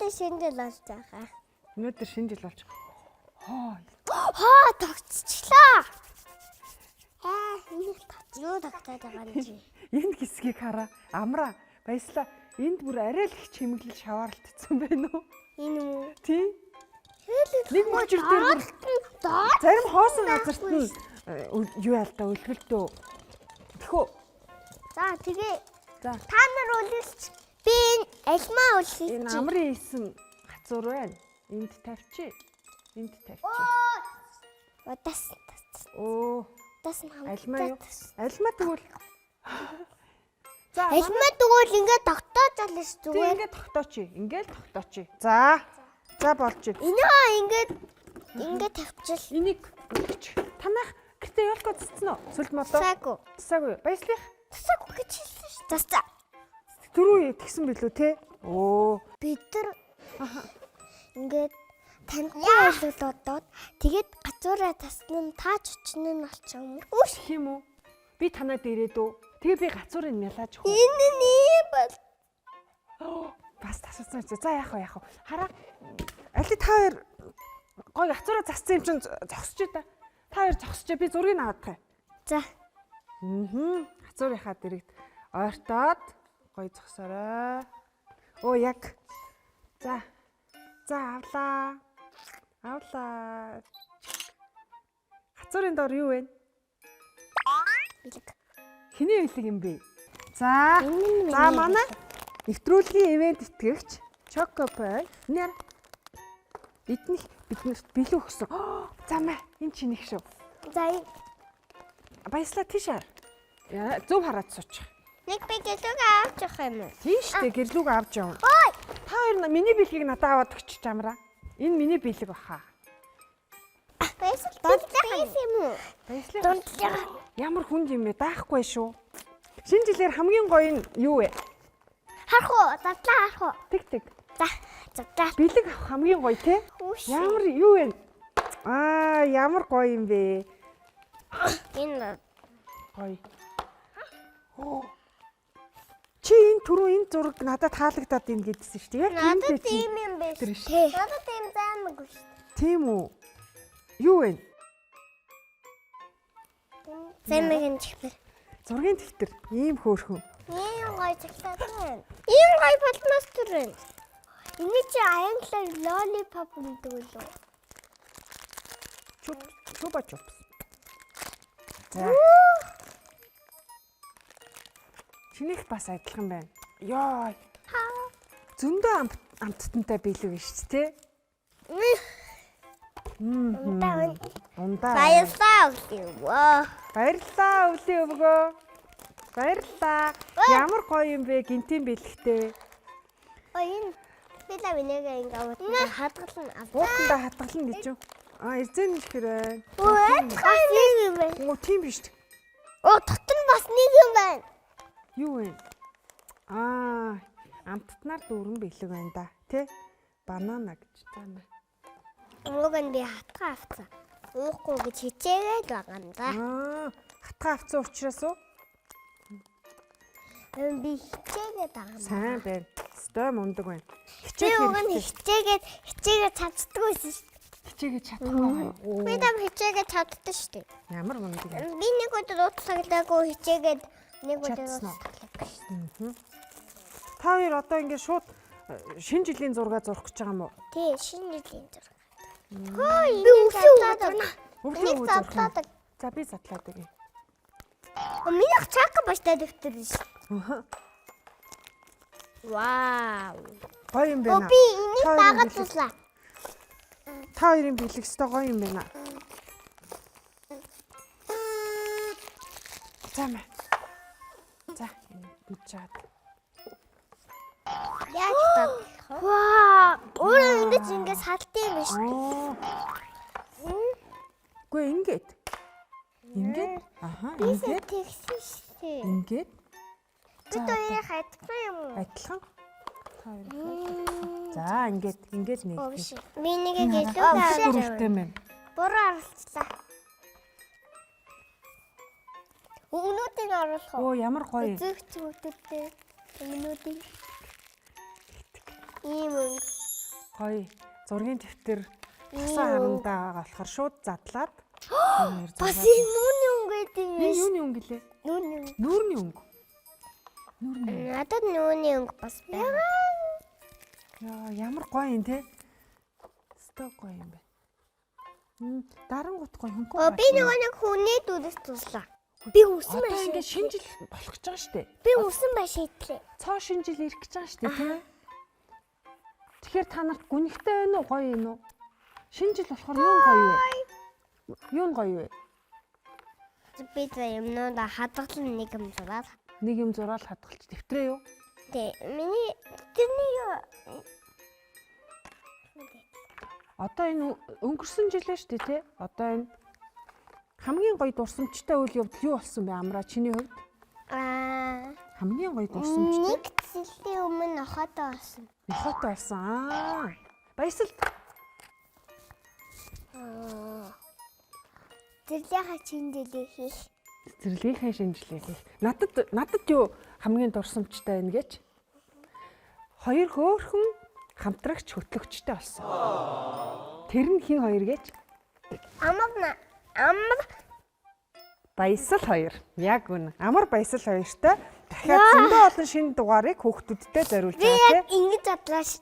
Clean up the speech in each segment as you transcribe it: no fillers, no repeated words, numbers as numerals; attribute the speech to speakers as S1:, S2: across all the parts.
S1: Өнөөдөр шинэ жил болж байгаа.
S2: Өнөөдөр шинэ жил болж. Хоо.
S1: Хоо тогтчихлоо. Аа, энэ тогт. Юу тогтоод байгаа юм чи?
S2: Энэ хэсгийг хараа. Амраа. Баяслаа. Энд бүр арай л их чимэглэл шаваарлтцсан байна уу?
S1: Энэ үү?
S2: Тий. Нэг мөчр дээр бүр
S1: доор
S2: зарим хоосон газарт нь юу яал та өлгөлдөө. Тэхүү.
S1: За тэгээ
S2: За.
S1: та нар үлэлч би энэ альмаа үлэлч.
S2: Энэ амрын хийсэн хацуур байна. Энд тавьчих. Энд тавьчих.
S1: Удаас
S2: Оо,
S1: удаас нь
S2: альмаа юу? Альмаа тэгвэл. За,
S1: Альмаа тэгвэл ингээд тогтоож ална ш
S2: тий
S1: зүгээр.
S2: ингээд тогтооч. Ингээд тогтооч. За. За болж.
S1: Энэ ингээд ингээд тавьчил.
S2: Энийг өгч. Танах гэртээ ёлко цэцэн үү? Сүлд молоо.
S1: Тасаагүй.
S2: Тасаагүй. Баяслах.
S1: Тасаагүй гэж хэлсэн ш. Засаа.
S2: Түрүү тэгсэн билүү те? Оо.
S1: Бид нар ингээд тантай бол одоод тэгээд гацуураа тасна нь таач очно нь болчих юм. Үш.
S2: Гэх юм уу? Би танад ирээд үү? Тэгээ би гацуурыг нялааж хөө.
S1: Энэ нь ийм бол
S2: Бас тасалсан. За яах вэ яах вэ? Хараа. Али та хоёр гой гацуураа зассан юм чинь зогсож та. Та хоёр зогсож би зургийг аваад тах.
S1: За.
S2: Аа. Гацуурынхаа дэрэгд ойртоод гой зогсоорой. Оо яг. За. За авлаа. Авлаа. Гацуурын дор юу вэ?
S1: Бэлэг.
S2: Хэний бэлэг юм бэ? За.
S1: Энэ нь
S2: За
S1: миний
S2: манай нэвтрүүлгийн ивент итгэгч Chocopie нэр эднийх биднэрт бэлэг өгсөн. За мэ энэ чинийх шүү.
S1: За энэ
S2: Баяслаа тийш хар. Яа, зөв хараад суучих.
S1: нэг би гэлүүг авч явах юм уу?
S2: Тийм штэ гэрлүүг авч явна.
S1: Ой!
S2: Та хоёр миний бэлгийг надад аваад өгч чамраа. Энэ миний бэлэг баха.
S1: Баясал дундлах юм уу?
S2: Баяслаа.
S1: Дундлах.
S2: Ямар хүнд юм бэ? Даахгүй шүү. Шинэ жилээр хамгийн гоё нь юу вэ?
S1: Харах уу? Задлаа харах уу?
S2: Тэг тэг.
S1: За, задлаа.
S2: Бэлэг авах хамгийн гоё те?
S1: Үш.
S2: Ямар юу вэ? Аа, ямар гоё юм бэ?
S1: Энэ
S2: Гоё. Оо. Чи энэ түрүү энэ зураг надад таалагдаад ийн гэдсэн шүү дээ. Яг
S1: надад
S2: үүнтэй чи-
S1: тийм юм биш.
S2: тэр ш.
S1: Надад тийм займаг биш.
S2: Тийм үү? Юу вэ?
S1: Займаг нь чихмэр.
S2: Зургийн дэвтэр. Ийм хөөрхөн.
S1: Ийм гоё цогцоод байна. Ийм гоё фломастер байна. Эний чи англиар lollipop гэдэг үү?
S2: Чуп чупа чупс. За. Чинийх бас адилхан байна. Йоо. Зөндөө амттантай бэлэг биш үү те?
S1: Ундаа байна.
S2: Ундаа.
S1: Баярлалаа өвлөө.
S2: Баярлалаа өвлийн өвгөө. Баярлалаа. Ямар гоё юм бэ гинтийн бэлэгтэй.
S1: Ой энэ би л минийгээ ингээ аваад хадгална.
S2: Буутандаа хадгална гэж юу? Аа, эзэн ихэр байна.
S1: Өө бас нэг юм байна.
S2: Оо, тийм биш.
S1: Оо дотор нь бас нэг юм байна.
S2: Юу вэ? Аа, амттнаар дүүрэн бэлэг байна да. Тэ? Банана гэж таана.
S1: Уг нь би хатгаа авцсан. Уухгүй гэж хичээгээд байгаа юм да.
S2: Аа, хатгаа авсан учраас уу?
S1: Харин би хичээгээд байгаа юм.
S2: Сайн байна. Стой мундаг байна.
S1: Би
S2: Хичээх
S1: уг нь
S2: хэрэгтэй.
S1: хичээгээд хичээгээд чаддгүй байсан шүү дээ.
S2: Хичээгээд чадахгүй байгаа. Оо,
S1: Би там хичээгээд чаддсан шүү дээ.
S2: Ямар мундаг юм.
S1: Би нэг өдөр ууц цаглаагүй хичээгээд нэг өдөр ууц
S2: Чадсан уу?
S1: цаглаагүй шүү дээ.
S2: Та хоёр одоо ингээд шууд шинэ жилийн зураг зурах гэж байгаа юм уу?
S1: Тий, шинэ жилийн зураг. Хөө, би өвлийн өгөөд.
S2: Өвлийн
S1: Энийг
S2: өвөө зурах юм.
S1: задлаадаг.
S2: За би задлаад өгье.
S1: Минийх чака баштай дэвтэр биш.
S2: Аха.
S1: Вау.
S2: Гоё юм
S1: Оо
S2: байна.
S1: би энийг
S2: Та хоёрын
S1: дагаад
S2: бэлэг-
S1: туслаа.
S2: Та хоёрын бэлэг өстой гоё юм байна. За мэ. За энэ чад.
S1: Яаж дадлах вэ? Вау. Өөрөө ингэж ингэ салдсан юм биш.
S2: Аа. Үгүй ингээд. Ингээд. Аха,
S1: Би
S2: ингээд.
S1: тэгсэн шүү дээ.
S2: Ингээд.
S1: Бид хоёрын хадсан юм уу?
S2: Адилхан. Та хоёрын. За ингээд ингээд нэг.
S1: Оо биш. Би нэг гэлүү
S2: Дөрвтэй юм.
S1: Буруу оруулчлаа. Өгнүүдийг оруулах уу?
S2: Оо ямар гоё.
S1: Үзэгч хүмүүстэй өгнүүдийг. Ийм өнгө.
S2: Гоё. Зургийн дэвтэр тосон харандаа байгаа болохоор шууд задлаад
S1: бас энэ нүүрний өнгө гэдэг юм.
S2: Энэ юуны өнгө лээ?
S1: Нүүрний өнгө.
S2: Нүүрний өнгө. Нүүрний.
S1: Надад нүүрний өнгө бас байна.
S2: Яа, ямар гоё юм те. Өстой гоё юм байна. Дарангуут гоё хөнгөн.
S1: Оо би нөгөө нэг хүний дүрс туслаа. Би үсэн
S2: Одоо
S1: байшин.
S2: ингээд шинэ жил болох гэж байгаа шүү дээ.
S1: Би үсэн байшин идлээ.
S2: Цоо шинэ жил ирэх гэж байгаа шүү дээ, тийм. Тэгэхээр та нарт гүнигтэй байна уу, гоё юм уу? Шинэ жил болохоор юу нь гоё вэ? Юу нь гоё вэ?
S1: Би за юмнуудаа хадгалан нэг юм зураад.
S2: Нэг юм зураал хадгалж дэвтрээ юу?
S1: Тэ миний тэрний юу
S2: Одоо энэ өнгөрсөн жилээ шүү дээ, тий? Одоо энэ хамгийн гоё дурсамжтай үйл явдал юу болсон бэ, Амраа чиний хувьд?
S1: Аа
S2: Хамгийн гоё дурсамжтай
S1: нэг жилийн өмнө нохойтой болсон.
S2: нохойтой болсон. Аа. Баясал
S1: Зэрлийнхаа шинэ жилийг хийх.
S2: Цэцэрлэгийнхээ шинжилгээг хийх. Надад юу хамгийн дурсамжтай байна гэж? Хоёр хөөрхөн хамтрагч хөтлөгчтэй болсон. Тэр нь хэн хоёр гэж?
S1: Амар
S2: Баясал хоёр. Яг үнэ. Амар Баясал хоёртой дахиад зөндөө олон шинэ дугаарыг хүүхдүүдтэй зориулж
S1: би
S2: байгаа
S1: яг ингэж задлаа.
S2: тий.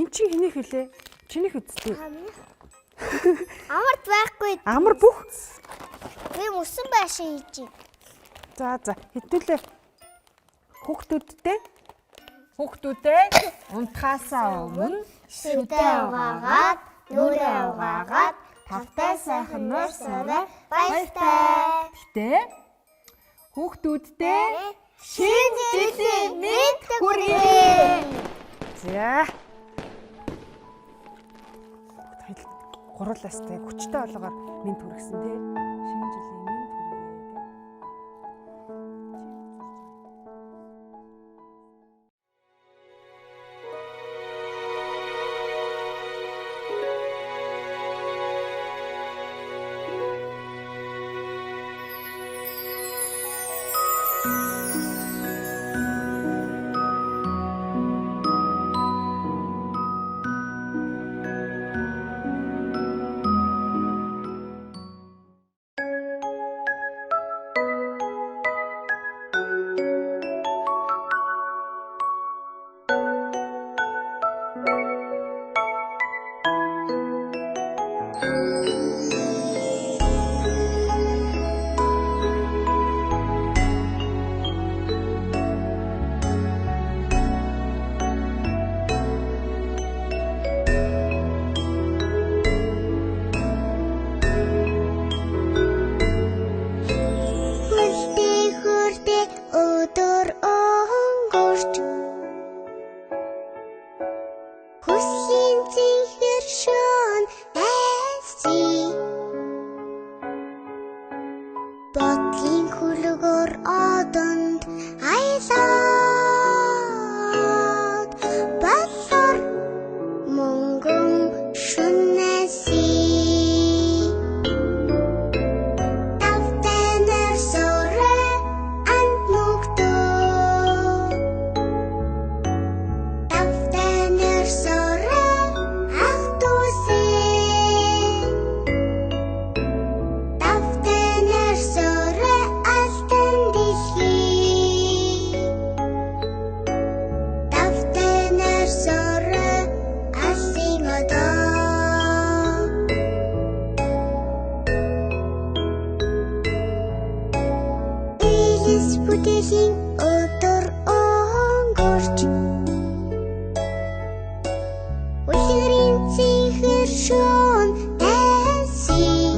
S2: Эн чинь хэнийх вүлээ? Чинийх үсттэй.
S1: Амар байхгүй.
S2: Амар бүх.
S1: Би мөсөн байшин хийж байна.
S2: За за хэдүүлээ хүүхдүүдтэй хүүхдүүдээ унтахаасаа өмнө
S1: Шүдэ угаагаад, нүрээ угаагаад, тавтай сайхан нуур сураа баяртай.
S2: Гэтэ хүүхдүүдтэй
S1: Шинэ жилийн мэнд хүргэе.
S2: За. Гурлаастай хүчтэй болгоор мэнд хүргэсэн тий. Шинэ жилийн мэнд хүргэе тий.
S1: Хөлтэй хөртэй өдөр өнгөрч Хүслийн цэнхэр шөн айсий Бодлын хөлгөр одонд аялаад Балар мөнгөн шүнэсий Тавтанар сураа анд нүгтөө Тавтанар сураа ах дүүсээ Тавтанар сураа алтан дэлхий Тавтанар сураа алсын одоо Элис бүтээлийн өдөр өнгөрч Үлгэрийн цэнхэр шөн дайсий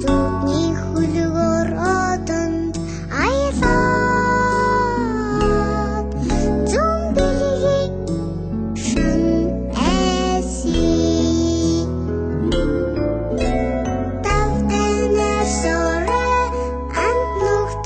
S1: Зүудний хөлгөр одонд аялаад Зүүн бэлгийн шөн айсий Тавтанар сураа анд нүгтөө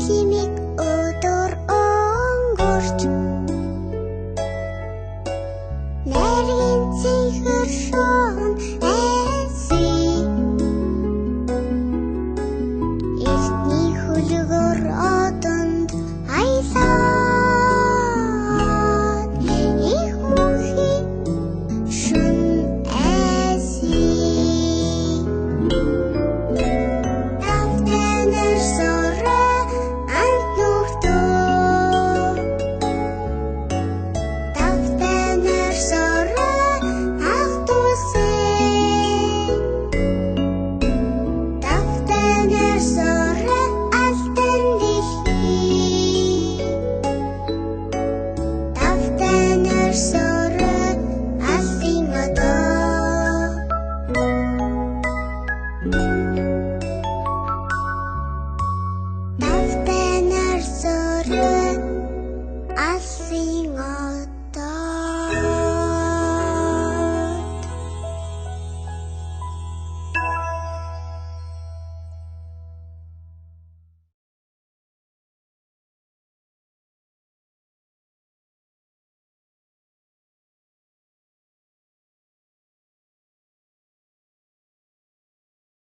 S1: Дэлхийн